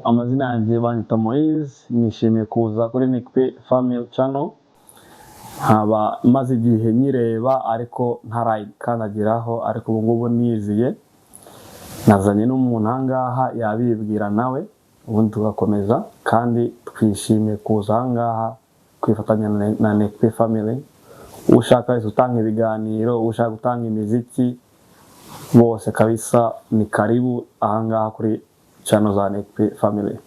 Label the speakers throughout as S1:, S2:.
S1: Amazina yanjye banyita Moise, nishimiye kuza kuri Nick P Family Channel. Nkaba maze igihe nyireba ariko ntarayikandagiraho, ariko ubu ngubu niziye. Nazanye n'umuntu aha ngaha yabibwira nawe, ubundi tugakomeza. Kandi twishimiye kuza aha ngaha kwifatanya na Nick P Family. Ushaka wese utanga ibiganiro, ushaka gutanga imiziki, bose kabisa ni karibu aha ngaha kuri channel za Nick P Family.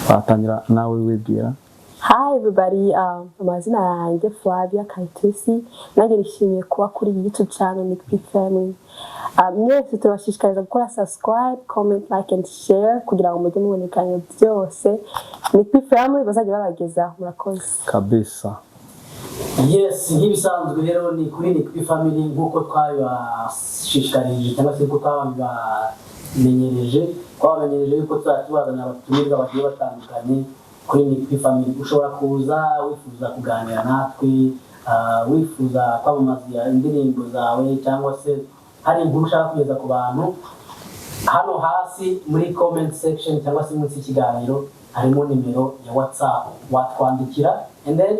S1: Watangira nawe wibwira.
S2: Hi everybody, amazina yanjye Flavia Kayitesi, nanjye nishimiye kuba kuri iyi YouTube channel Nick P Family. Mwese turabashishikariza gukora subscribe, comment, like and share kugira ngo mujye mubona ibiganiro byose Nick P Family bazajya babagezaho. Murakoze.
S1: Kabisa.
S3: Yes, nk'ibisanzwe rero ni kuri Nick P Family, nk'uko twabibashishikarije cyangwa se nk'uko twabamenyereje yuko tuzajya tubazanira abatumirwa bagiye batandukanye kuri Nick P Family. Ushobora kuza wifuza kuganira natwe, wifuza kwamamaza indirimbo zawe, cyangwa se hari inkuru ushaka kugeza ku bantu. Hano hasi muri comment section cyangwa se munsi y'ikiganiro harimo nimero ya WhatsApp, watwandikira and then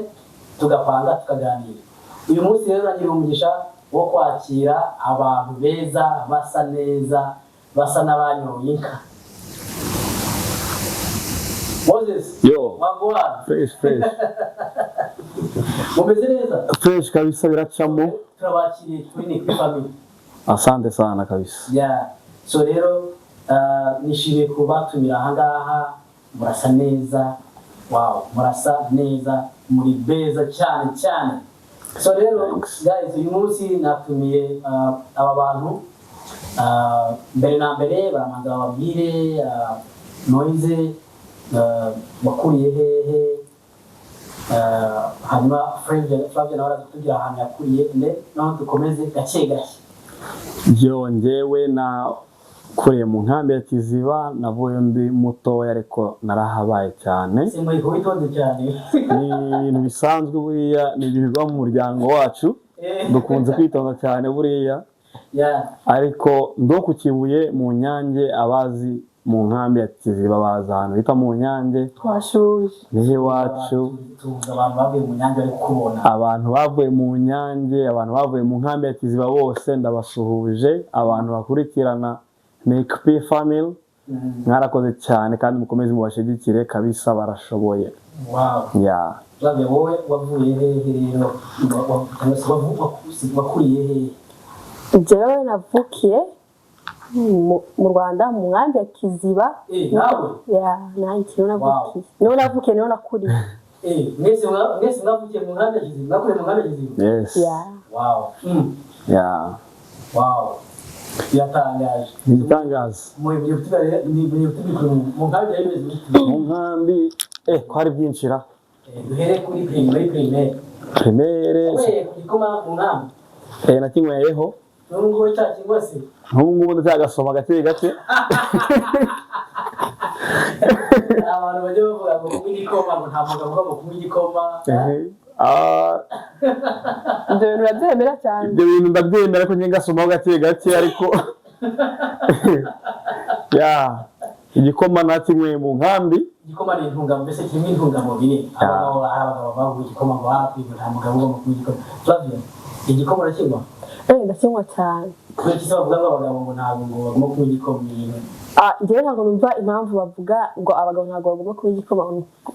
S3: tugapanga tukaganira. Uyu munsi rero nagira umugisha wo kwakira abantu beza, basa neza, basa n'abanyoye inka. Moses.
S1: Yo.
S3: Wagwan?
S1: Fresh, fresh.
S3: Mumeze neza?
S1: Fresh kabisa, biracamo.
S3: Turabakiriye kuri Nick Family.
S1: Asante sana kabisa.
S3: Yeah. So rero nishimiye kubatumira ahangaha. Murasa neza, wow, murasa neza, muri beza cyane cyane. So rero
S1: Thanks.
S3: guys, uyu munsi natumiye aba bantu. Mbere na mbere baramanza bababwire. Moise, wakuriye hehe? Hanyuma Flavia nawe araza kutubwira ahantu yakuriye, noneho dukomeze gake gake.
S1: Yo, njyewe nakuriye mu nkambi ya Kiziba. Navuye ndi mutoya ariko narahabaye cyane.
S3: Simba witonze cyane.
S1: Ni ibintu bisanzwe buriya, ni ibintu biba mu muryango wacu, dukunze kwitonda cyane buriya. Ariko ndo ku Kibuye mu Nyange. Abazi mu nkambi ya Kiziba bazi ahantu bita mu Nyange.
S2: Twashuje.
S1: Niho iwacu.
S3: Tuzi abantu bavuye mu Nyange bari kukubona.
S1: Abantu bavuye mu Nyange, abantu bavuye mu nkambi ya Kiziba bose ndabasuhuje. Abantu bakurikirana Nick P Family, mwarakoze cyane kandi mukomeze mubashyigikire kabisa, barashoboye. Yeah.
S3: Flavia, wowe wavuye hehe rero? Cyangwa se wakuriye hehe?
S2: Njyewe navukiye mu Rwanda, mu nkambi ya Kiziba.
S3: Eh, nawe?
S2: Yeah, nanjye niho navukiye, niho navukiye, niho nakuriye.
S3: Eh, mwese mwavukiye mu nkambi ya Kiziba, mwakuriye mu nkambi ya Kiziba?
S1: Yes.
S2: Yeah.
S3: Wow. Wow, biratangaje.
S1: Ni igitangaza.
S3: Mu kutubwira mu nkambi yari imeze gute?
S1: Mu nkambi ko hari byinshira.
S3: Duhere kuri primaire, muri primaire.
S1: Primaire.
S3: We ku gikoma mu nkambi?
S1: Eh, nakinyweyeho.
S3: N'ubu ngubu cyakinywa se?
S1: Nk'ubu ngubu ndacyagasoma gake gake.
S3: Abantu bajya bavuga ngo kunywa igikoma, ngo nta mugabo ugomba kunywa igikoma.
S1: Ehe. Ah,
S2: Ibyo bintu urabyemera cyane?
S1: Ibyo bintu ndabyemera ko njye ngasomaho gake gake, ariko ya igikoma nakinyweye mu nkambi.
S3: Igikoma ni intungamubiri, mbese kirimo intungamubiri. Abagabo, hari abagabo bavuga igikoma ngo hafi ngo nta mugabo ugomba kunywa igikoma. Flavia, igikoma urakinywa?
S2: Eh, ndakinywa cyane.
S3: Kubera iki se bavuga ngo abagabo ngo ntabwo ngo bagomba kunywa igikoma, ibintu?
S2: Ah, njyewe ntabwo numva impamvu bavuga ngo abagabo ntabwo bagomba kunywa igikoma.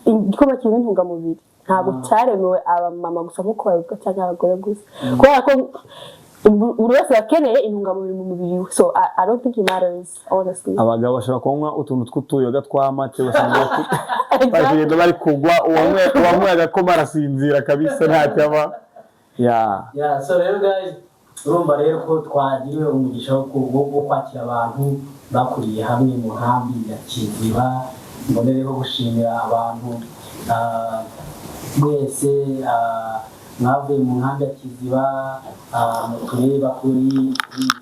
S2: Igikoma kirimo intungamubiri, ntabwo cyaremewe abamama gusa nk'uko babivuga cyangwa abagore gusa, kubera ko buri wese akeneye intungamubiri mu mubiri we. So I don't think it matters, honestly.
S1: Abagabo bashobora kunywa utuntu tw'utuyoga tw'amate, ugasanga bari kugenda bari kugwa. Uwanyweye agakoma arasinzira kabisa, ntacyo aba ya.
S3: Yeah, so rero guys, urumva rero ko twagiriwe umugisha wo kwakira abantu bakuriye hamwe mu nkambi ya Kiziba. Mbonereho gushimira abantu mwese mwavuye mu nkambi ya Kiziba, mutureba kuri iyi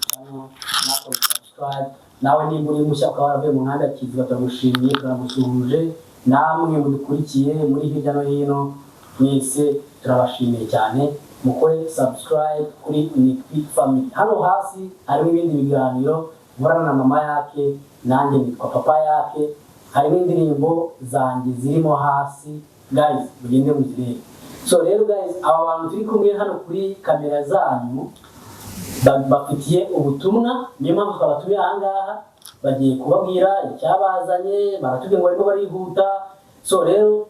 S3: channel, mwakoze subscribe. Nawe nimba uri mushya ukaba waravuye mu nkambi ya Kiziba, turagushimiye, turagusuhuje. Namwe mudukurikiye muri hirya no hino, mwese turabashimiye cyane. Mukore subscribe kuri Nick P Family. Hano hasi harimo ibindi biganiro nkorana na mama yake, nanjye nitwa papa yake. Hari n'indirimbo zanjye zirimo hasi, guys, mugende muzirebe. So rero guys, aba bantu turi kumwe hano kuri kamera zanyu bafitiye ubutumwa, niyo mpamvu twabatumiye aha ngaha. Bagiye kubabwira icyabazanye, baratubwiye ngo barimo barihuta. So rero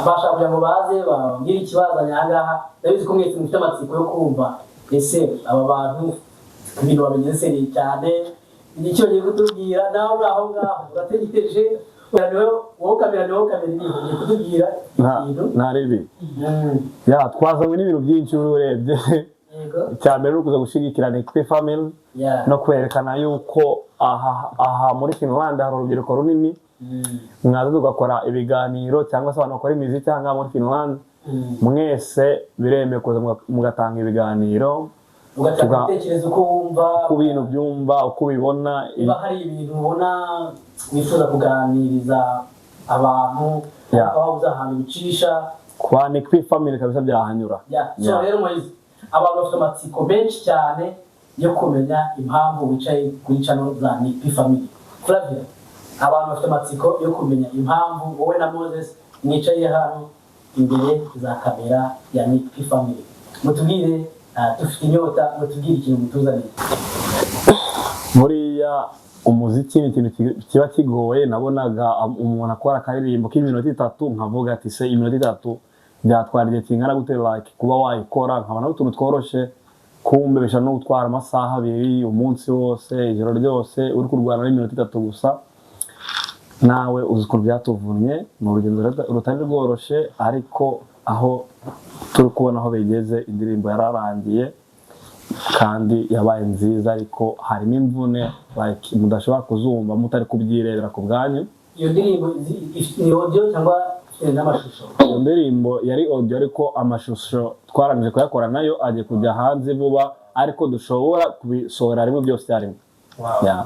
S3: bashaka kugira ngo baze bababwire ikibazanye aha ngaha. Ndabizi ko mwese mufite amatsiko yo kumva ese aba bantu ibintu babigenze sérieux cyane, icyo bagiye kutubwira. Nawe uri aho ngaho urategereje, wowe kamera, ni wowe kamera iriho, ugiye kutubwira ikintu.
S1: Nta ribi. Ya, twazanywe n'ibintu byinshi urebye. Icya mbere ni ukuza gushyigikira Nick P Family no kwerekana yuko aha muri Finland hari urubyiruko runini. Mwaza tugakora ibiganiro cyangwa se abantu bakora imiziki cyangwa muri Finland, mwese biremewe kuza mugatanga ibiganiro.
S3: Ugatanga ibitekerezo uko wumva
S1: uko ibintu byumva, uko ubibona.
S3: Niba hari ibintu ubona wifuza kuganiriza abantu, ukaba wabuze ahantu bicisha.
S1: Kwa Nick P Family kabisa byahanyura.
S3: Yeah. So rero Moise, abantu bafite amatsiko menshi cyane yo kumenya impamvu wicaye kuri channel za Nick P Family. Flavia, abantu bafite amatsiko yo kumenya impamvu wowe na Moses mwicaye hano imbere za kamera ya Nick P Family. Mutubwire, dufite inyota, mutubwire ikintu mutuzaniye.
S1: Buriya umuziki ni ikintu kiba kigoye. Nabonaga umuntu akora akaririmbo k'iminota 3, nkavuga ati: "Se iminota 3 byatwara igihe kingana gute like kuba wayikora?" Nkabona utuntu tworoshe, kumbe bishobora no gutwara amasaha 2, umunsi wose, ijoro ryose, uri kurwana n'iminota 3 gusa. Nawe uzi ukuntu byatuvunnye. Ni urugendo rutari rworoshe, ariko aho turi kubona aho bigeze, indirimbo yararangiye kandi yabaye nziza, ariko harimo imvune like mudashobora kuzumva mutari kubyirebera ku bwanyu.
S3: Iyo ndirimbo ni audio cyangwa ifite n'amashusho?
S1: Iyo ndirimbo yari audio, ariko amashusho twarangije kuyakora, nayo agiye kujya hanze vuba, ariko dushobora kubisohora rimwe byose icyarimwe. Yeah.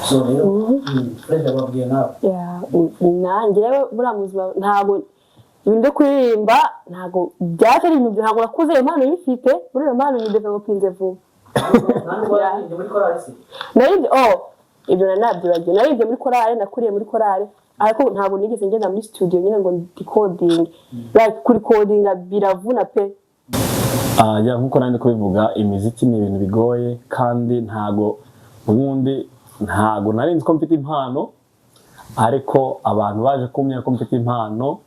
S3: So rero Fred ababwiye nawe.
S2: Yeah, nanjye buriya mu buzima ntabwo ibintu byo kuririmba ntabwo byaje ari ibintu, ntabwo nakuze impano nyifite. Muri iyo mpano ni developinze vuba.
S3: Nta nubwo waririmbye muri korali se?
S2: Naririmbye, oh, ibyo nari nabyibagiwe. Naririmbye muri korale, nakuriye muri korale, ariko ntabwo nigeze ngenda muri studio nyine ngo ndikodinge. Like kurikodinga biravuna pe.
S1: Ah, yeah, nkuko nandi kubivuga, imiziki ni ibintu bigoye, kandi ntago ubundi ntago nari nzi ko mfite impano, ariko abantu baje kumbwira ko mfite impano,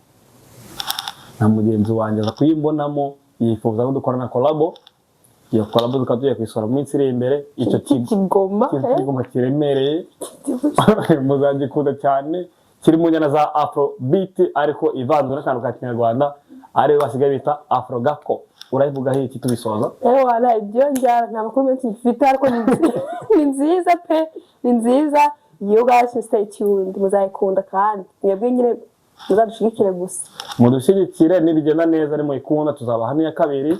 S1: na mugenzi wanjye aza kuyimbonamo, yifuza ko dukorana collabo. Iyo collabo tukaba tugiye kuyisohora mu minsi iri imbere. Icyo
S2: kigoma.
S1: Kigoma kiremereye muzagikunda cyane, kiri mu njyana za afro beat ariko ivanze n'akantu ka kinyarwanda, ariyo basigaye bita afro gako. Urayivugaho iki tubisoza?
S2: Ewana, ibyo njya nta makuru menshi mfite, ariko ni nziza pe, ni nziza. You guys should stay tuned, muzayikunda, kandi mwebwe nyine muzadushigikire gusa.
S1: Mudushyigikire, nibigenda neza nimuyikunda tuzabaha n'iya kabiri.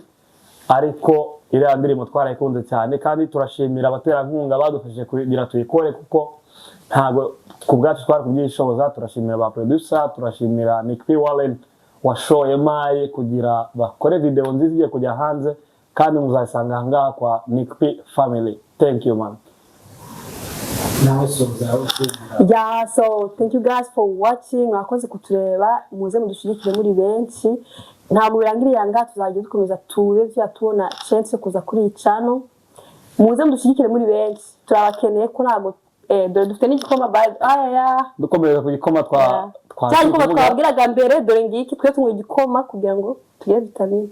S1: Ariko iriya ndirimbo twarayikunze cyane, kandi turashimira abaterankunga badufashije kugira tuyikore, kuko ntabwo ku bwacu twari kubyishoboza. Turashimira ba producer, turashimira Nick P Warren washoye maye kugira bakore video nziza igiye kujya hanze, kandi muzayisanga aha ngaha kwa Nick P Family. Thank you, man.
S3: Nawe soza usezera.
S2: Yeah, so thank you guys for watching. Mwakoze kutureba, muze mudushigikire muri benshi. Ntabwo birangiriye aha ngaha, tuzajya dukomeza tuze tujya tubona chance yo kuza kuri iyi channel. Muze mudushyigikire muri benshi, turabakeneye ko ntabwo dore dufite n'igikoma by aya.
S1: Dukomereza ku gikoma twa
S2: cya gikoma
S1: tuvuga.
S2: Twabwiraga mbere, dore ngiki. Twe tunywa igikoma kugira ngo tugire vitamine.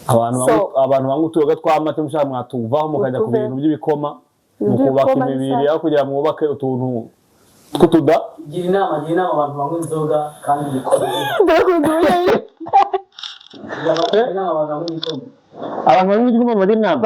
S1: Abantu
S2: So
S1: abantu banywa utuyoga tw'amata, mushaka mwatuvaho mukajya ku
S2: Mutuve.
S1: bintu by'ibikoma,
S2: Ibintu
S1: mukubaka
S2: by'ibikoma
S1: imibiri
S2: bisa.
S1: aho kugira mwubake utuntu tw'utuda.
S3: Gira inama abantu banywa inzoga kandi igikoma.
S2: Dore ukuntu
S3: Gira inama abantu banywa igikoma.
S1: Abantu banywa igikoma bagira inama.